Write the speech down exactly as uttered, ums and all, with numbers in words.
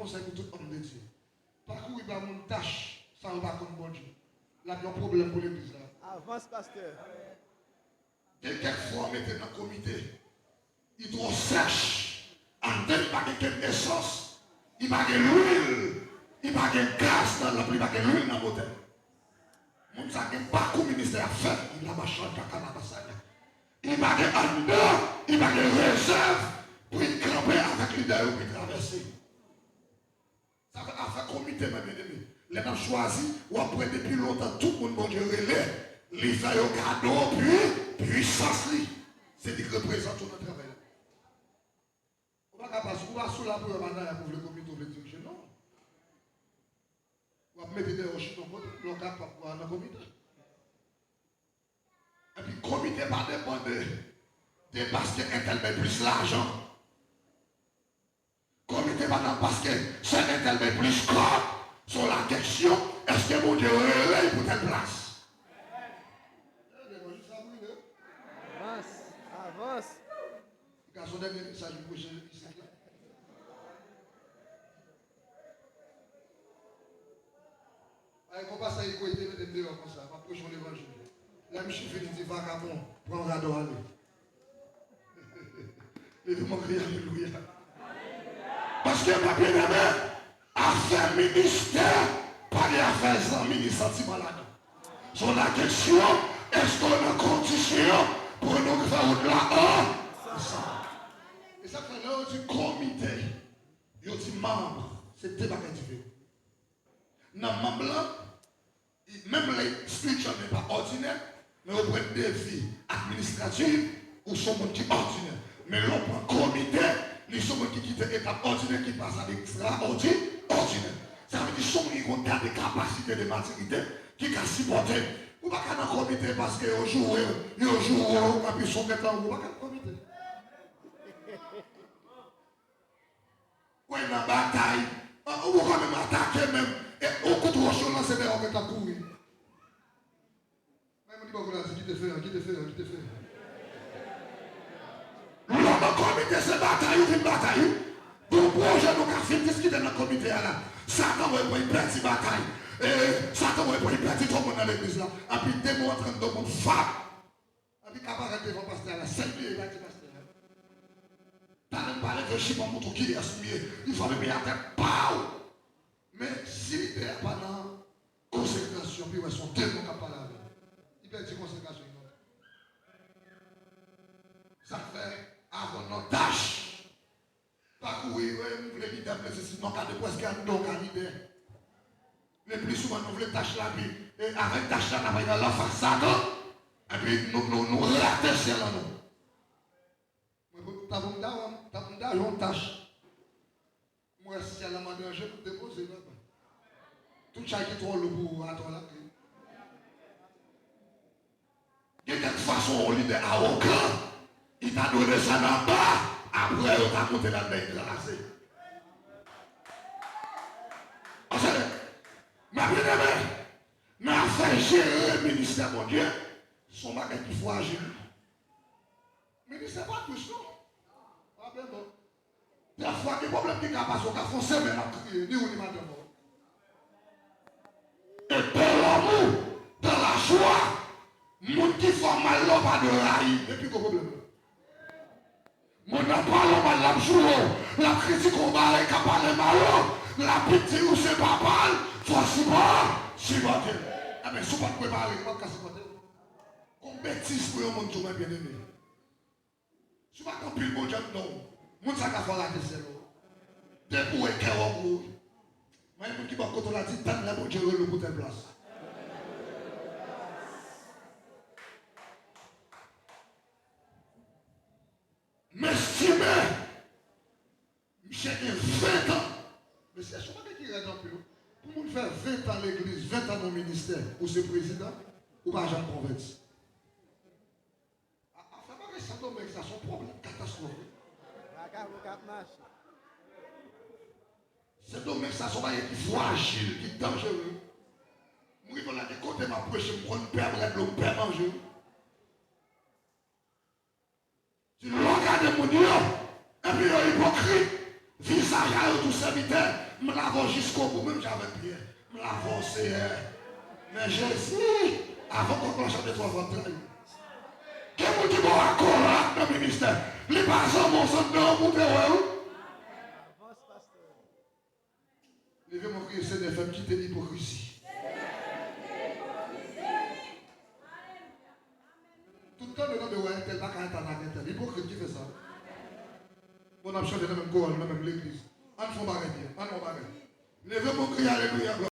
konsèy pou tout òm de Dye. Pa kouri ba moun tach, san yo pa konn Bondye. L ap yon pwoblèm pou legliz la. Avans, pastè. Gen kèk fwa w mete nan komite, li twò sèch. Anndan li pa gen kenn esans, li pa gen lwil, li pa gen gaz nan lanp, li pa gen lwil nan motè. Moun sa gen pakou ministè y ap fè, li la machan kaka la masaya. Li pa gen anndan, li pa gen rezèv pou li kanpe avèk lidè yo pou li travèse. Sa fè afè komite, mwen byeneme. Lè n ap chwazi, w ap wè depi lontan tout moun Bondye rele, li fè yo kado pwi, pwisans li. Se li k reprezante w nan travay la. Ou pa ka pas, ou pa sou la pou yo pa dayè pou vle komite, ou vle dirije, non. W ap mete dèyè w chita yon kote, lè w ka p ap nan komite. Epi komite pa depann de, de paske entèl bay plis lajan. Komite pa nan paske sè entèl bay plis kòb. Se yon la kesyon, èske Bondye rele l pou tèl plas? Avans, avans. Gason dènye mesaj m preche isit la. Ay, kon pastè Igo te mete m deyò konsa, m ap preche yon levanjil. Lè misye fini, di, "Vakabon, pran rad ou ale." Leve men w, kriye alelouya. Paske, mwen byeneme, afè ministè pa gen afè zanmi ni santiman ladan. Se yon kesyon, èske w nan kondisyon pou nou fè wout la ansanm? E sa k fè lè yo di komite, yo di manm, se de bagay diferan. Nan manm lan, menm lè espirityèlman pa òdinè, men yo pran de vi administratif, ou se yon moun ki òdinè. Men lè w pran komite, li se yon moun ki kite etap òdinè, ki pase a ekstraòdi-, òdinè. Sa vle di se yon moun ki gen yon ta de kapasite de matirite, ki ka sipòte. Ou pa ka nan komite paske yo joure w, yo joure w, epi se w gentan ou, ou pa ka nan komite. Wè nan batay, an, ou poko menm atake menm, e yon kout wòch yo lanse dèyè w gentan kouri. Men moun ki bò kote a di, "Kite fè an, kite fè an, kite fè an." Lè w nan komite se batay ou vin batay wi. Gon pwojè nou ka fin diskite nan komite a la. Satan wè pou li pèdi batay. E Satan wè pou li pèdi twòp moun nan legliz la. Epi de moun antre anndan moun fap. Epi ka parèt devan pastè a la, sèl li ye, pa di pastè a. Talè m pa leve, chita m montre w kiyès m ye. Li frape pye atè, paw! Men si lidè a pa nan konsekrasyon, pi wè se yon demon k ap pale avè l. Li pèdi konsekrasyon li non. Sa k fè, avan nan tach. Pa kouri, wè, m vle lidè, m vle sesi, non, gade prèske anndan w ka lidè. Le pli souvan, nou vle tach la, pi, e avèk tach la, n ap al nan lanfas Satan, epi nou, nou, nou rate syèl an nou. Mwen, ta pou m ta wè, ta pou m ta jwenn yon tach. M wè syèl la mande an je pou depoze, papa. Tout chay ki twò lou pou ou, atò lakle. Gen kèk fason yon lidè awogan, li ta dwe desann anba, apre yo ta monte ladan, li kraze. Paske, mwen byeneme, nan afè jere ministè Bondye, se yon bagay ki frajil. Ministè pa dous, non. Pa byen bon. Dèfwa, gen pwoblèm ki ka pase, w ka fè yon semèn ap kriye, ni ou ni madanm ou. Et dans l'amour, dans la joie, moun ki fè w mal la, w pa dwe rayi, epi gwo pwoblèm la. Moun nan pale w mal, l ap joure w, l ap kritike w, bagay k ap pale mal ou, l ap di w se papa l, fò w sipò-, sipòte l. Enben, si w pa t prepare, ou p ap ka sipòte l. Gon betiz pou yon moun di w, mwen byeneme. Si w pa t anpil Bondye anndan w, moun sa ka fè w rate syèl ou. Depi w wè kè w an gwo wi. Mwen, moun ki bò kote w la, di, tann lè Bondye rele w pou tèl plas. M estime, misye gen ven tan. Mesye, se yon bagay ki rèd anpil wi. Pou moun fè ven tan legliz, ven tan nan ministè, ou se prezidan, ou pa janm konvèti. A, afè bagay Sendomeng sa se yon pwoblèm katastwòf wi. Vakabon k ap mache. Sendomeng sa se yon bagay ki frajil, ki danjere. M rive la, gen kote m ap preche, m konn pè bwè dlo, m pè manje wi. Di lè w gade moun yo, epi yo ipokrit, vizaj a yo tou sèvitè, M lave w jiskobou, menm jan avèk Pyè. M lave w, Seyè. Men Jezi, avan kòk lan chante, twa fwa m trayi. Gen moun ki ba w akolad nan ministè. Li pa zanmi w, se nan w pou te wè w. Leve men w, kriye, Senyè, fè m kite ipokrizi. Tout tan nou tande wè entèl pa ka antann ak entèl. Ipokrit ki fè sa. Bon, n ap chante nan menm koral, nan menm legliz. Ann fè yon bagay byen. Ann fè yon bagay. Leve men w, kriye, alelouya, glwa.